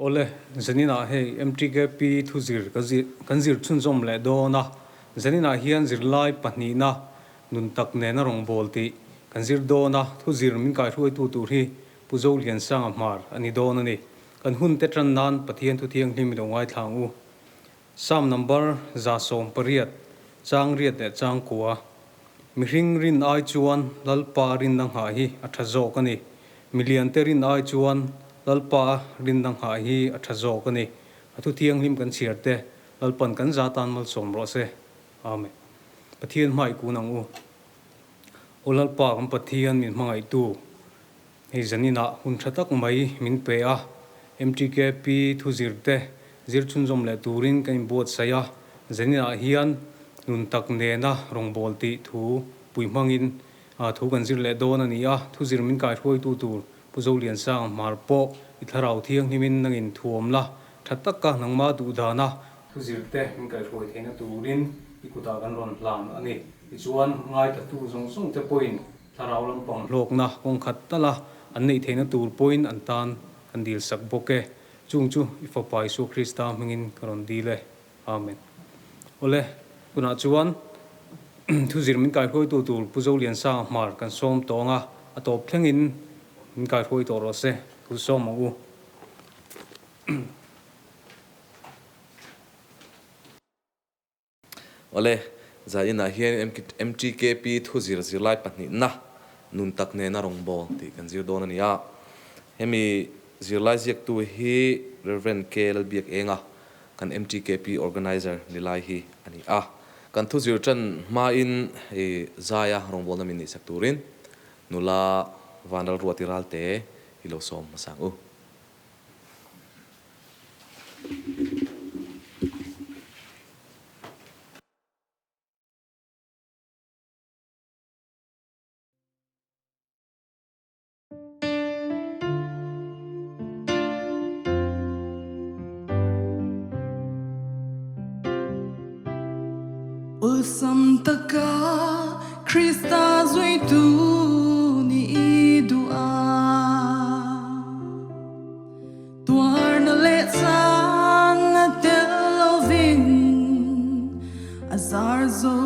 Awle, zaninah hei MTKP thuzir ka zir kan zir chhunzawm leh dawn a, zaninah hian zirlai pahnihna nun tak nena rawngbâwl tih kan zir dawn a, thuzir min kaihruaitu tur hi Pu Zoliansanga Hmar a ni dawn a ni. Kan hun te tan nan Pathian thu thianghlim i lo ngaithla ang u. Psalm number 180, chang riat leh chang kua. Mihring rin ai chuan Lalpa rinna nghah hi a tha zawk a ni. Miliante rin ai chuan Lalpa rinna nghah hi a tha zawk a ni. A thu thianghlim kan chhiar te Lalpan kan za tan malsawm rawh se. Amen. Pathian hmai kun ang u. Aw Lalpa kan Pathian min hmangaihtu. Hei zaninah hun tha tak mai min pe a, MTKP thuzir te zir chhunzawm leh turin ka inbuatsaih a, zaninah hian nun tak nena rawngbâwl tih thu pui hmangin thu kan zir leh dawn a ni a, thuzir min kaihruaitu tur Pu Zoliansanga Hmar pawh i thlarau thianghlimin nangin thuawm la, tha taka nangmah duh dana thuzir te min kaihruai theihna turin i kutah kan rawn hlan a ni. Tichuan, ngaithatu zawng zawng te pawhin Thlarau lampang hlawkna kawng khat tala an neih theihna tur pawhin an tan kan dil sak bawk e. Chung chu i Fapa Isua Krista hmingin ka rawn dil e. Amen. Awle, tunah chuan thuzir min kaihruaitu tur Pu Zoliansanga Hmar kan sawm tawh ang a, a tawp thlengin min kaihruai tawh rawh se, thu sawm ang u. Awle, zainah hian MTKP thu zir zirlai pahnihna nun tak nena rawngbâwl tih kan zir dawn a ni a. Hemi zirlai ziaktu hi Rev. K. Lalbiakenga, kan MTKP Organizer ni lai hi a ni a. Kan thu zir ṭan hmain i zaia rawngbâwlna min nihsak turin nula Vanlalruati Ralte i lo sawm hmasa ang u. Awlsam taka Krista zuitu nih i duh a. Tuarna leh caan a tel lovin a zar zo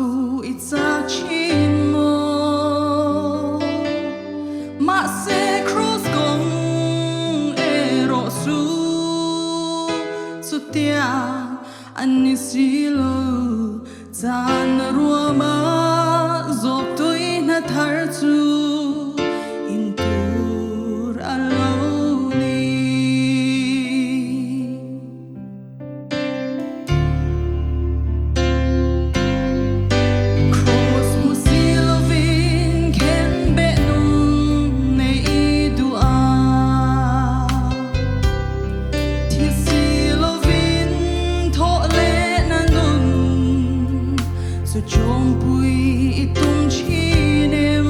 i chak chin maw? Mahse cross kong erawh chu chutiang an ni si lo. Caan na ruam ah zawk tui hna thar cu in tur a lo ni. Cross hmu si lovin khenbeh nung nei i duh a. Thi si lovin thawh leh na nun chu chawmpui i tum thin em?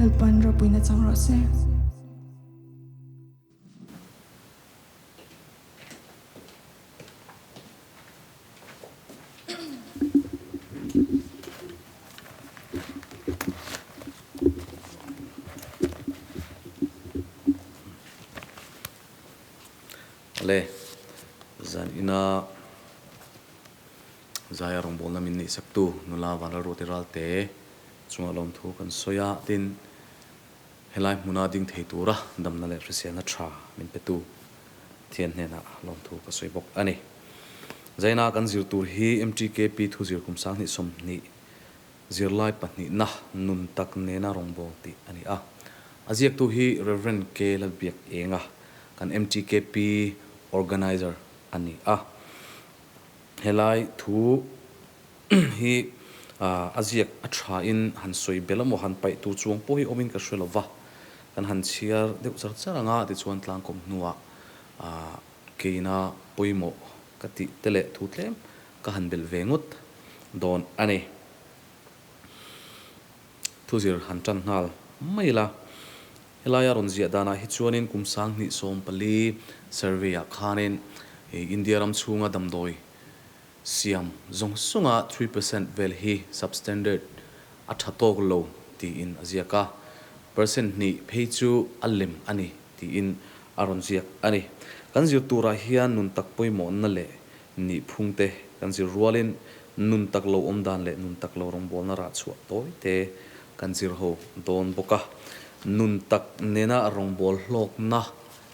Lalpan ropuina chang rawh se. Le, zan ina Zaia rawngbawlna min neihsaktu nula Vanlalruati Ralte chungah lawmthu kan sawi a, tin, helai hmuna ding thei tura damna leh hriselna tha min petu Thian hnenah lawmthu ka sawi bawk a ni. Zaina kan zir tur hi MTKP thuzir kum 2020 zirlai pahnihna nun tak nena rawngbâwl tih a ni a. A ziaktu hi Rev. K. Lalbiak Enga, kan MTKP Organizer a ni a. Helai thu hi a ziak a thain han sawi bel emaw han paih tur chuang pawh hi awmin ka hre lo va, kan han chhiar deuh char char ang a, tichuan tlangkawm hnuah keina pawimawh ka tih te leh thu tlem ka han belh ve ngawt dawn a ni. Thuzir han tan nghal mai ila, Helaia rawn ziah danah hi chuanin kum 2014 survey-ah khanin India ram chhunga damdawi siam zawng zawnga 3% vel hi substandard a tha tawk lo tiin a ziak a, percent hnih phei chu a lem a ni tiin a rawn ziak a ni. Kan zir turah hian nun tak pawimawhna leh nihphung te kan zir rualin nun tak lo awm dan leh nun tak lo rawngbawlna rah chhuah tawi te kan zir ho dawn bawk a. Nun tak nena rawngbâwl hlawkna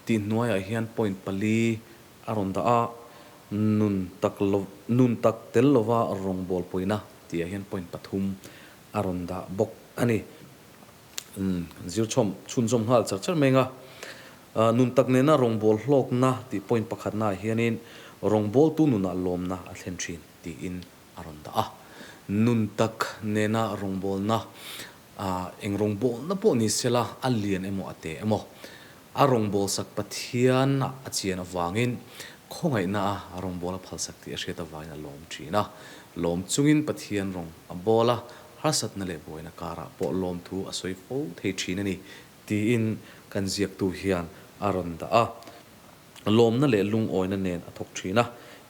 tih hnuaiah hian point pali a rawn dah a, nun tak lo nun tak tel lova rawngbâwl pawina tihah hian point pathum a rawn dah bawk a ni. Kan zir chhawm chhunzawm nghal char char mai anga, nun tak nena rawngbâwl hlawkna tih point pakhatnaah hianin rawngbâwltu nunah lawmna a thlen thin tiin a rawn dah a. Nun tak nena rawngbawlna, eng rawngbawlna pawh ni sela, a lian emaw a te emaw, a rawngbawlsak Pathian a chian avangin khawngaihna a rawngbawla phalsak tih a hriat avangin a lawm thin a. Lawm chungin Pathian rawng a bawl a, harsatna leh buaina karah pawh lawmthu a sawi fo thei thin a ni tiin kan ziaktu hian a rawn dah a. Lawmna leh lungawina nen a thawk thin a,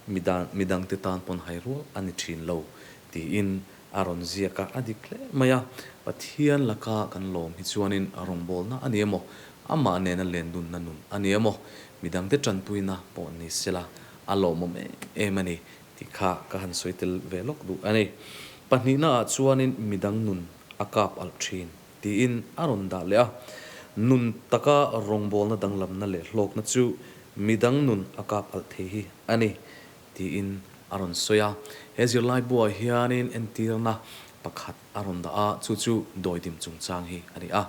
midang te tan pawn hai rual a ni thin lo tiin a rawn ziak a, a dik hle mai a. Pathian laka kan lawm hi chuanin rawngbawlna a ni emaw, amah nena lendunna nun a ni emaw, midang te tanpuina pawh ni sela a lawmawm em em a ni tih kha ka han sawi tel ve lawk duh a ni. Pahnihna ah chuanin midang nun a kap alh thin. Tiin a rawn dah leh a. Nun taka rawngbawlna danglamna leh hlawkna chu midang nun a kap alh thei hi a ni, tiin a rawn sawi a. He zirlai buah hianin entirna pakhat a rawn dah a, chu chu dawidim chungchang hi a ni a.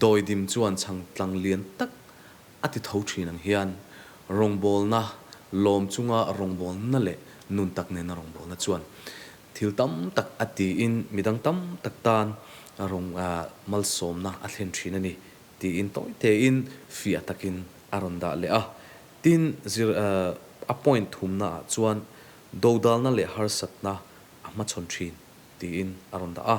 Dawidim chuan chhang tlang lian tak a ti tho thin ang hian rawngbawlna lawm chunga rawngbawlna leh nun tak nena rawngbawlna chuan Thil tam tak a tiin midang tam tak tan rawng malsawmna a thlen thin a ni tiin tawi tein fiah takin a rawn dah leh a. Tin, zir a point thumna ah chuan dodalna leh harsatna a hmachhawn thin tiin a rawn dah a.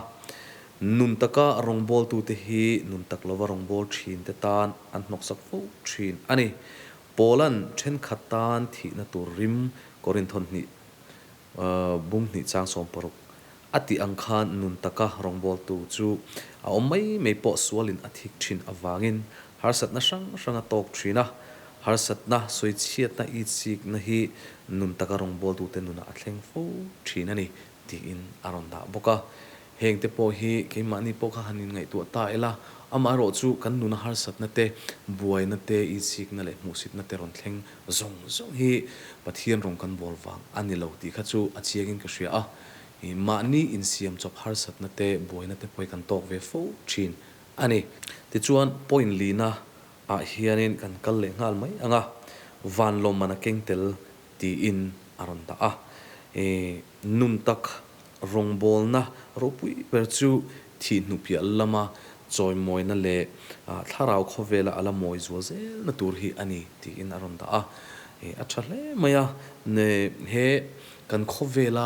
Nun taka rawngbawltute hi nun tak lova rawngbâwl thinte tan an hnawksak fo thin a ni. Paula'n thenkhat tan thihna tur rim Korinthon hnih Bung hnih chang 60 a tih ang khan nun taka rawngbawltu chu a awm mai mai pawh sualin a thik thin avangin harsatna hrang hrang a tawk thin a, harsatna, sawichhiatna, itsikna hi nun taka rawngbawltute nunah a thleng fo thin a ni tiin a rawn dah bawk a. Hengte pawh hi keimahni pawh kha han inngaihtuah ta ila, amaherawh chu kan nuna harsatna te, buaina te, itsikna leh hmuhsitna te rawn thleng zawng zawng hi Pathian rawng kan bawl vang a ni lo tih kha chu a chiangin ka hria a, mahni insiam chawp harsatna te, buaina te pawh hi kan tawk ve fo thin a ni. Tichuan, point lina ah hianin kan kal leh nghal mai ang a, van lawmman a keng tel tiin a rawn dah a. Nun tak rawngbawlna ropui ber chu thih hnupiah lama chawimawina leh thlarau khawvela a la mawi zual zelna tur hi a ni tiin a rawn dah a. A tha hle mai a, he kan khawvela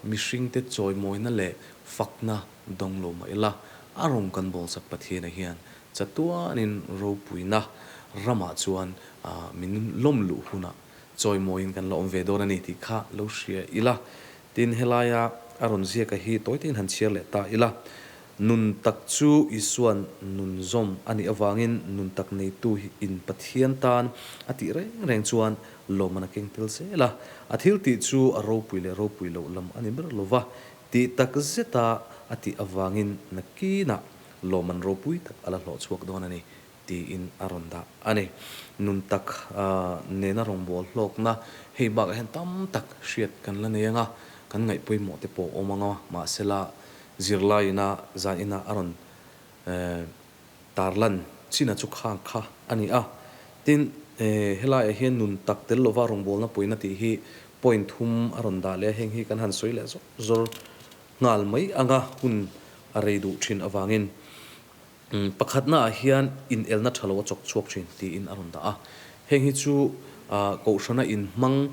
mihringte chawimawina leh fakna dawng lo mah ila. A rawng kan bawlsak Pathiana hian chatuanin ropuina ramah chuan min lawm luh hunah chawimawiin kan la awm ve dawn a ni tih kha lo hria ila. Tin, helaia a rawn ziaka hi tawi takin han chhiar leh ta ila. Nun tak chu Isua'n nun zawm a nih avangin nun tak neitu hi in Pathian tan a tih reng reng chuan lawmman a keng tel zel a. A thil tih chu a ropui leh ropui loh lam a ni ber lo va, tih tak zeta a tih avangin nakinah lawmman ropui tak a la hlawh chhuak dawn a ni tiin a rawn dah a ni. Nun tak nena rawngbâwl hlawkna hei bakah hian tam tak hriat kan la nei ang a, kan ngaih pawimawh te pawh a awm ang a, mahsela zirlaiina zaina a rawn tarlan china chu khang kha a ni a. Tin, helaiah hian nun tak tel lova rawngbâwlna puina tih hi point thum a rawn dah leh a, heng hi kan han sawi leh zawr zawr nghal mai ang a, hun a rei duh thin avangin. Pakhatnaah hian inelna tha lo a chawk chhuak thin tiin a rawn dah a. Heng hi chu Kohhrana inhmang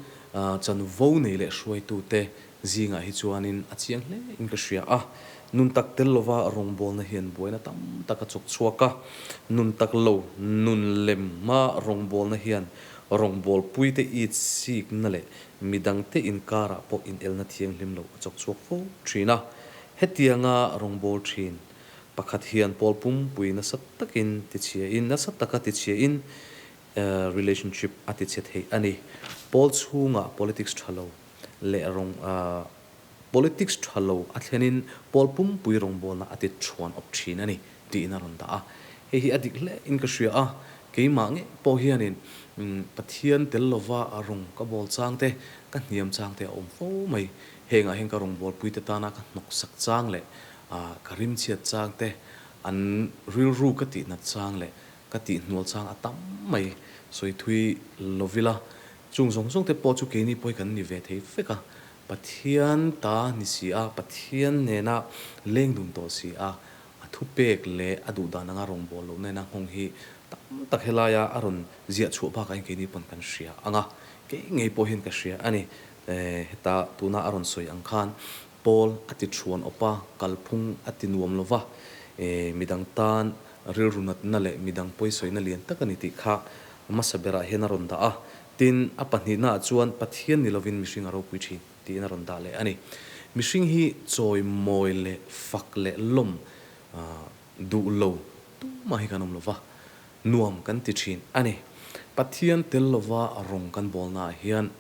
chanvo nei leh hruaitute zingah hi chuanin a chiang hle in ka hria a. Nun tak tel lova rawngbawlna hian buaina tam tak a chawk chhuak a. Nun tak lo nun lema rawngbawlna hian rawngbawlpuite itsikna leh midangte inkarah pawh inelna thianghlim lo a chawk chhuak fo thin a. Hetianga rawngbâwl thin Pakhat hian pawl pumpui nasa takin tichhia in, nasa taka tichhia in relationship a tichhe thei a ni. Pawl chhungah politics tha lo leh rawng politics tha lo a thlenin pawl pumpui rawngbawlna a ti thuan awp thin a ni tiin a rawn dah a. Hei hi a dik hle in ka hria a, keimah ngei pawh hianin Pathian tel lova rawng ka bawl chang te, ka hniam chang te a awm fo mai. Hengah hian ka rawngbawlpuite tana ka hnawksak chang leh Ka rimchhiat chang te, an rilru ka tihnat chang leh ka tihhnual chang a tam mai sawi thui lovila, chung zawng zawng te pawh chu keini pawh hi kan ni ve thei vek a, Pathian ta ni si a, Pathian nena leng dun tawh si a, a thupek leh a duhdan anga rawngbâwl loh nena nghawng hi tam tak helaia a rawn ziah chhuah bakah hian keini pawn kan hria ang a, kei ngei pawh hian ka hria a ni. Heta tuna a rawn sawi ang khan Paul a ti thuan awp a, kalphung a ti nuam lo va, midang tan rilru natna leh midang pawisawina lian tak a ni tih kha hmasa berah hian a rawn dah a. Tin, a pahnihnaah chuan Pathian ni lovin mihring a ropui thin tiin a rawn dah leh a ni. Mihring hi chawimawi leh fak leh lawm duh lo tumah hi kan awm lo va, nuam kan ti thin a ni. Pathian tel lova rawng kan bawlnaah hian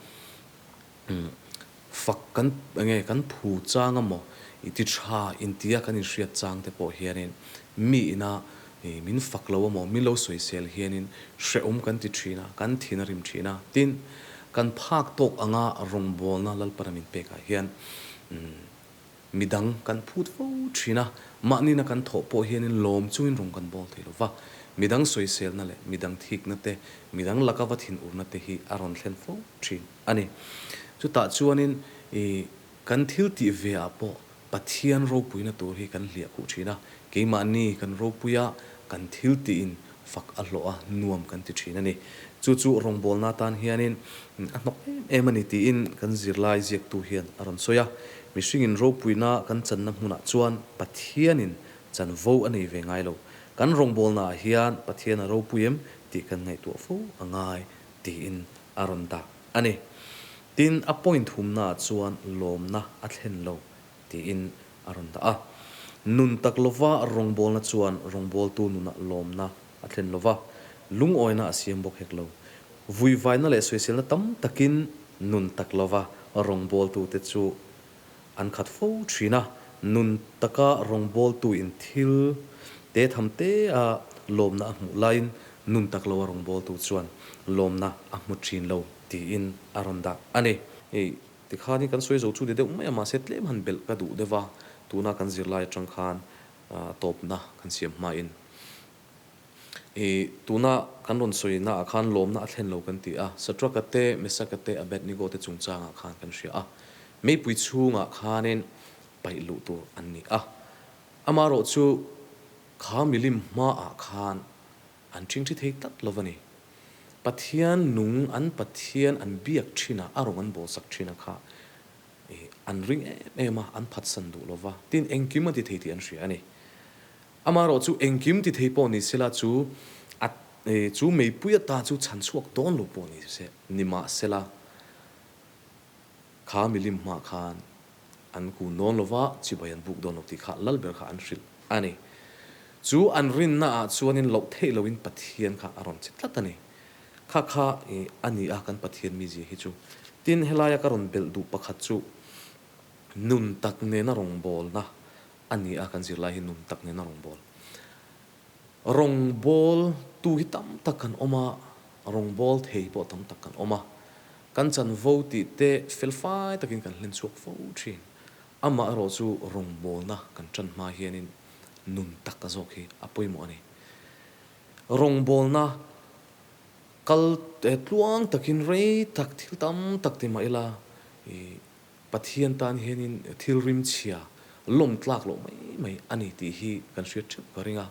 Fak kan enge kan phu chang a maw i ti tha intia kan inhriat chang te pawh hianin mi ina min fak lo a maw min lo sawisel hianin hrehawm kan ti thin a, kan thin a rim thin a. Tin, kan phak tawk anga rawngbawlna Lalpana min pekah hian Midang kan phut fo thin a, mahnina kan thawh pawh hianin lawm chungin rawng kan bawl thei lo va. Midang sawiselna leh midang thikna te, midang laka va thinurna te hi a rawn thlen fo thin a ni. Chutah chuanin i kan thil tih ve ah pawh Pathian ropuina tur hi kan hliah khuh thin a, keimahni kan ropui a, kan thil tihin fak a hlawh a, nuam kan ti thin a ni. Chu chu rawngbawlna atan hianin a hnawk em em a ni tiin kan zirlai ziaktu hian a rawn sawi a. Mihringin ropuina kan channa hmunah chuan Pathianin chanvo a nei ve ngai lo. Kan rawngbawlnaah hian Pathian a ropui em tih kan ngaihtuah fo a ngai tiin a rawn dah a ni. Tin, a point humnaah chuan lawmna a thlen lo tiin a rawn dah a. Nun tak lova rawngbawlna chuan rawngbawltu nunah lawmna a thlen lo va, lungawina a siam bawk hek lo. Vuivaina leh sawiselna tam takin nun tak lova rawngbawltute chu an khat fo thin a, nun taka rawngbawltuin thil te tham te a lawmna a hmuh laiin nun tak loa rawngbawltu chuan lawmna a hmu thin lo tiin a rawn dah a ni. Tikhan hi kan sawi zo chu ni deuh mai a, mahse tlem han belh ka duh deuh a, tuna kan zirlai atang khan tawpna kan siam hmain i tuna kan rawn sawi na ah khan lawmna a thlen lo kan ti a, Satraka te, Mesaka te, Abednego te chungchangah khan kan hria a, meipui chhungah khanin paih luh tur an ni a, amaherawh chu kha milim hmaah khan an ṭhingṭhi thei tlat lo a ni. Pathian nung an Pathian an biak thin a, a rawng an bawlsak thin a kha an ring em em a, an phatsan duh lo va, tin engkim a ti thei tih an hria a ni. Amaherawhchu engkim ti thei pawh ni sela chu a chu meipui ata chu chhan chhuak dawn lo pawh ni se nimahsela kha milim hmah khan an kun dawn lo va, chibai an buk dawn lo tih kha Lalber kha an hrilh a ni. Chu an rinna ah chuanin loh theih loin Pathian kha a rawn che tlat a ni. Kha kha a ni a kan Pathian mizia hi chu. Tin, helaia ka rawn belh duh pakhat chu nun tak nena rawngbawlna a ni a, kan zirlai hi nun tak nena rawngbâwl. Rawngbâwl tu hi tam tak kan awm a, rawngbâwl thei pawh tam tak kan awm a. Kan chanvo tih te fel fai takin kan hlen chhuak fo thin. Amah erawh chu rawngbâwlna kan ṭan hma hianin nun tak a zawk hi a pawimawh a ni. Rawngbâwlna kal tluang takin rei tak thil tam tak ti mah ila i Pathian tan hianin thil rimchhia lawm tlak loh mai mai a ni tih hi kan hriat theuh ka ring a.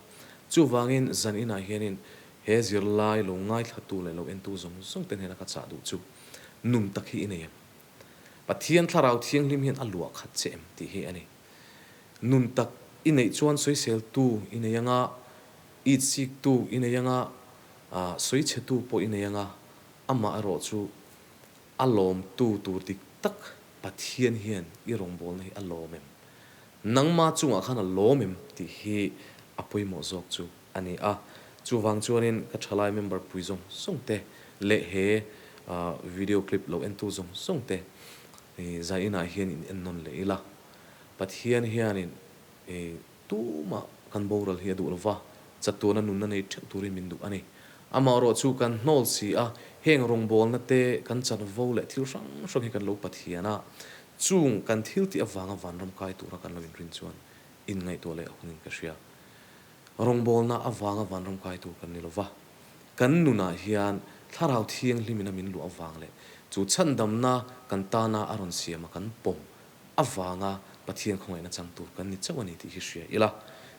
Chuvangin zan inah hianin he zirlai lo ngaithlatu leh lo entu zawng zawng te hnena ka chah duh chu nun tak hi i nei em? Pathian thlarau thianghlim hian a luah khat che em tih hi a ni. Nun tak i neih chuan sawiseltu i nei anga, itsiktu i nei anga, sawichhetu pawh i nei anga, amah erawh chu A lawmtu tur dik tak Pathian hian i rawngbawlna hi a lawm em? Nangma chungah khan a lawm em tih hi a pawimawh zawk chu a ni a. Chuvang chuanin ka thalai member pui zawng zawng te leh he video clip lo entu zawng zawng te zainah hian in ennawn leh ila. Pathian hianin Tumah kan boral hi a duh lova, chatuana nunna nei theuh turin min duh a ni. Amaherawh chu kan hnawl si a, heng rawngbawlna te, kan chanvo leh thil hrang hrang hi kan lo Pathian a, chung kan thil tih avanga vanram kai tura kan lo inrin chuan inngaihtuah leh hunin ka hria. Rawngbawlna avanga vanram kai tur kan ni lova, kan nunah hian Thlarau Thianghlimin a min luah avang leh chu chhandamna kan tana a rawn siama kan pawm avanga Pathian khawngaihna chang tur kan ni chauh a ni tih hi hria ila.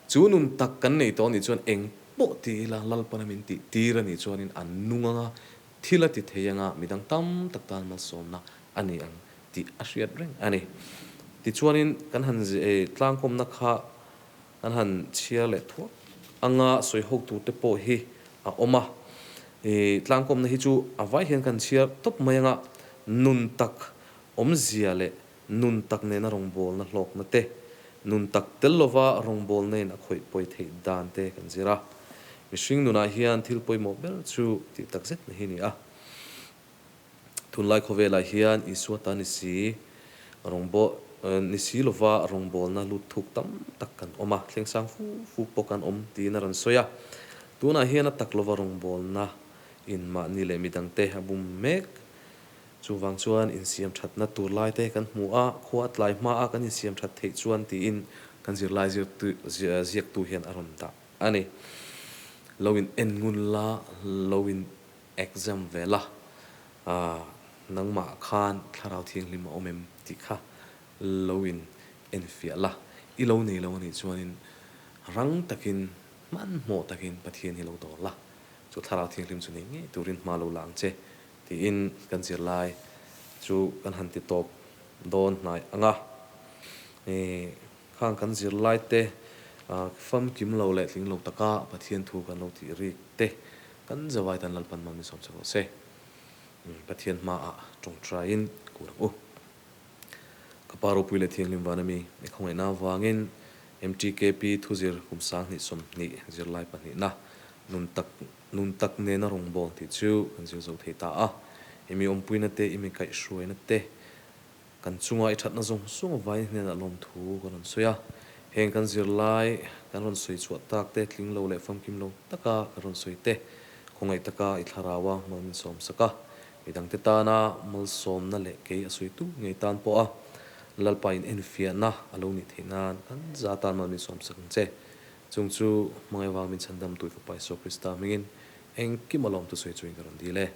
Chu nun tak kan nei tawh a nih chuan eng pawh ti ila Lalpana min tih tir a nih chuanin an nung anga thil a ti thei anga midang tam tak tan malsawmna a ni ang tih a hriat reng a ni. Tichuanin kan han tlangkawmna kha kan han chhiar leh thuak anga sawi ho tur te pawh hi a awm a. Tlangkawmna hi chu a vai hian kan chhiar tawp mai anga nun tak Awmzia leh nun tak nena rawngbawlna hlawkna te, nun tak tel lova rawngbawlna in a khawih pawi theih dan te kan zir a. Mihring nunah hian thil pawimawh ber chu tih tak zetna hi a ni a. Tunlai khawvelah hian Isua ta ni si, rawngbawh ni si lova rawngbawlna lut thuk tam tak kan awm a, thleng sang fu fu pawh kan awm tiin a rawn sawi a. Tunah hian a tak lova rawngbawlna in mahni leh midangte a bum mek. Chuvang chuan insiam thatna tur lai te kan hmu a, khua a tlai hma a kan insiam that theih chuan tiin kan zirlai zirtu ziaktu hian a rawn dah a ni. Lo in en ngun la, lo in exam ve la, nangmah khan thlarau thianghlim a awm em tih kha lo in enfiah la, i lo nei lo a nih chuanin rang takin hmanhmawh takin Pathian hi lo dawr la, chu thlarau thianghlim chu nei ngei turin hma lo la ang che. Tiin kan zirlai chu kan han ti tawp dawn hnai ang a. Khang kan zirlai te famkim lo leh tling lo taka Pathian thu kan lo tih rik te kan zawai tan Lalpan mal min sawm chak rawh se. Pathian hmaah tawngtaiin kur ang u. Ka pa ropui leh thianghlim van ami i khawngaihna avangin MTKP thuzir kum 2020 zirlai pahnihna nun tak Nun tak nena rawngbâwl tih chu kan zir zo thei ta a. I mi awmpuina te, i mi kaihhruaina te, kan chunga i thatna zawng zawng avangin hnenah lawmthu kan rawn sawi a. Heng kan zirlai kan rawn sawi chhuah tak te, tling lo leh famkim lo taka kan rawn sawi te, khawngaih taka i thlaraua mal min sawm sak a. Midangte tana malsawmna leh kei a sawitu ngei tan pawha Lalpa in enfiahna a lo nih theih nan kan za tan mal min sawm sak ang che. Chung chu hmangaih vang min chhandam tui Fapa Isua Krista hmingin engkim a lawmtu sawi chuin ka rawn dil e.